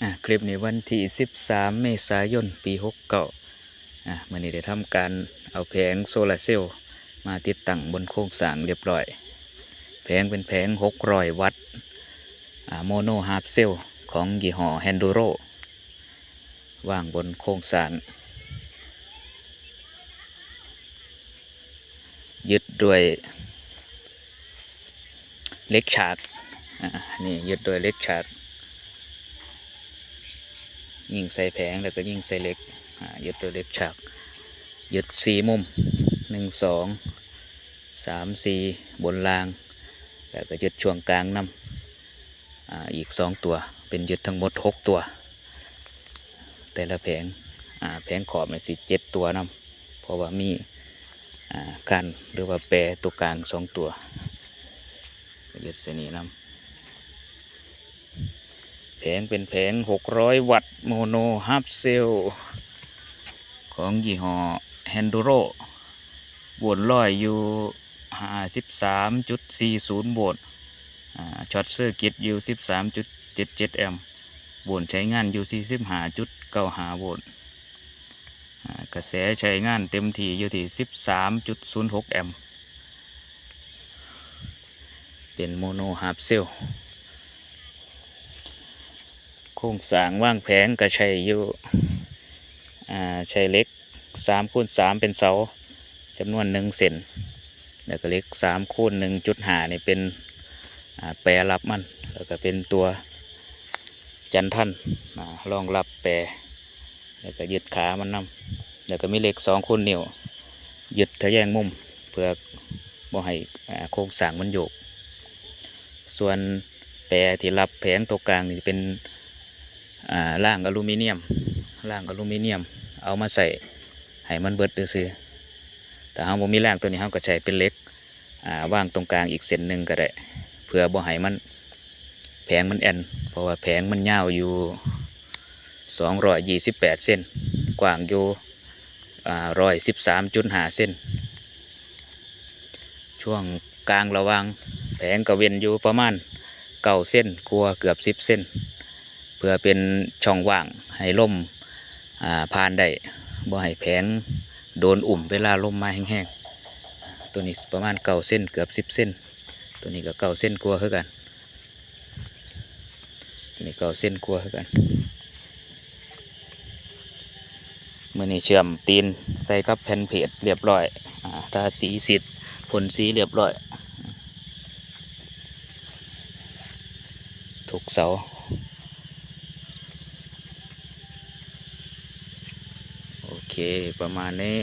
ອ່າ ຄລິບນີ້ວັນທີສິບສາມ ເມສາຍົນ ປີຫົກເກົ້າ ອ່າ ມື້ນີ້ໄດ້ທຳການເອົາແຜງໂຊລາເຊວມາຕິດຕັ້ງບົນໂຄງສ້າງລຽບຮ້ອຍ. ແຜງເປັນແຜງຫົກຮ້ອຍວັດ ອ່າ ໂມໂນຮາບເຊວ ຂອງຍີ່ຫໍ້ແຮນດູໂຣ ວາງບົນໂຄງສ້າງ ຍຶດດ້ວຍເຫຼັກສາກ ອ່າ ນີ້ຍຶດດ້ວຍເຫຼັກສາກ ຍິງໃສ່ແຜງ ແລ້ວກໍຍິງໃສ່ເຫຼັກ ອ່າ ຍຶດດ້ວຍເຫຼັກສາກ ຍຶດສີ່ມຸມ ໜຶ່ງ ສອງ ສາມ ສີ່ ບົນລ່າງ ແລ້ວກໍຍຶດຊ່ວງກາງນຳ ອ່າ ອີກສອງຕົວ ເປັນຍຶດທັງໝົດຫົກຕົວ ແຕ່ລະແຜງ ອ່າ ແຜງຂອບນີ້ຊິເຈັດຕົວນຳ ເພາະວ່າມີ ອ່າ ຄັນ ຫຼືວ່າແປຕົວກາງສອງຕົວ ກໍຍຶດໃສ່ນີ້ນຳ. ແຜງເປັນແຜງຫົກຮ້ອຍວັດ ໂມໂນຮາບເຊວ ຂອງຍີ່ຫໍ້ແຮນດູໂຣ ໂວນຮ້ອຍຢູ່ຫ້າສິບສາມຈຸດສີ່ສູນໂວນ ອ່າ ຊັອດເຊີກິດຢູ່ສິບສາມຈຸດເຈັດເຈັດແອມ ໂວນໃຊ້ງານຢູ່ສີ່ສິບຫ້າຈຸດເກົ້າຫ້າໂວນ ອ່າ ກະແສໃຊ້ງານເຕັມທີ່ຢູ່ທີ່ສິບສາມຈຸດສູນຫົກແອມ ເປັນໂມໂນຮາບເຊວ. ໂຄງສ້າງວາງແຜງກະໃຊ້ຢູ່ ອ່າ ໃຊ້ເຫຼັກສາມຄູນສາມເປັນເສົາຈຳນວນໜຶ່ງເສັ້ນ ແລ້ວກະເຫຼັກສາມຄູນໜຶ່ງຈຸດຫ້ານີ້ເປັນ ອ່າ ແປລັບມັນ ແລ້ວກະເປັນຕົວຈັນທັນ ອ່າ ຮອງຮັບແປ ແລ້ວກະຍຶດຂາມັນນຳ ແລ້ວກະມີເຫຼັກສອງຄູນນິ້ວຍຶດທະແຍງມຸມ ເພື່ອບໍ່ໃຫ້ ອ່າ ໂຄງສ້າງມັນໂຍກ. ສ່ວນແປທີ່ຮັບແຜງຕົວກາງນີ້ເປັນ ອ່າ ລາງອະລູມີນຽມ ລາງອະລູມີນຽມ ເອົາມາໃຊ້ໃຫ້ມັນເບິດຊື່ໆ. ຖ້າເຮົາບໍ່ມີລາງຕົວນີ້ ເຮົາກໍໃຊ້ເປັນເຫຼັກ ອ່າ ວາງຕົງກາງອີກເສັ້ນໜຶ່ງກໍໄດ້ ເພື່ອບໍ່ໃຫ້ມັນ ແຜງມັນແອ່ນ ເພາະວ່າແຜງມັນຍາວຢູ່ສອງຮ້ອຍຊາວແປດເຊັນ ກວ້າງຢູ່ ອ່າ ຮ້ອຍສິບສາມຈຸດຫ້າເຊັນ. ຊ່ວງກາງລະຫວ່າງແຜງກໍເວັ້ນຢູ່ປະມານເກົ້າເຊັນກວ່າ ເກືອບສິບເຊັນ ເພື່ອເປັນຊ່ອງວ່າງໃຫ້ລົມ ອ່າ ຜ່ານໄດ້ ບໍ່ໃຫ້ແຜງໂດນອຸ້ມເວລາລົມມາແຮງໆ. ຕົວນີ້ປະມານເກົ້າເຊັນ ເກືອບສິບເຊັນ. ຕົວນີ້ກໍເກົ້າເຊັນກວ່າຄືກັນ ຕົວນີ້ເກົ້າເຊັນກວ່າຄືກັນ. ມື້ນີ້ເຊື່ອມຕີນໃສ່ກັບແຜ່ນເພດລຽບຮ້ອຍ ອ່າ ທາສີສີດ ພົ່ນສີລຽບຮ້ອຍ ທຸກເສົາ. ໂອເຄ ປະມານນີ້.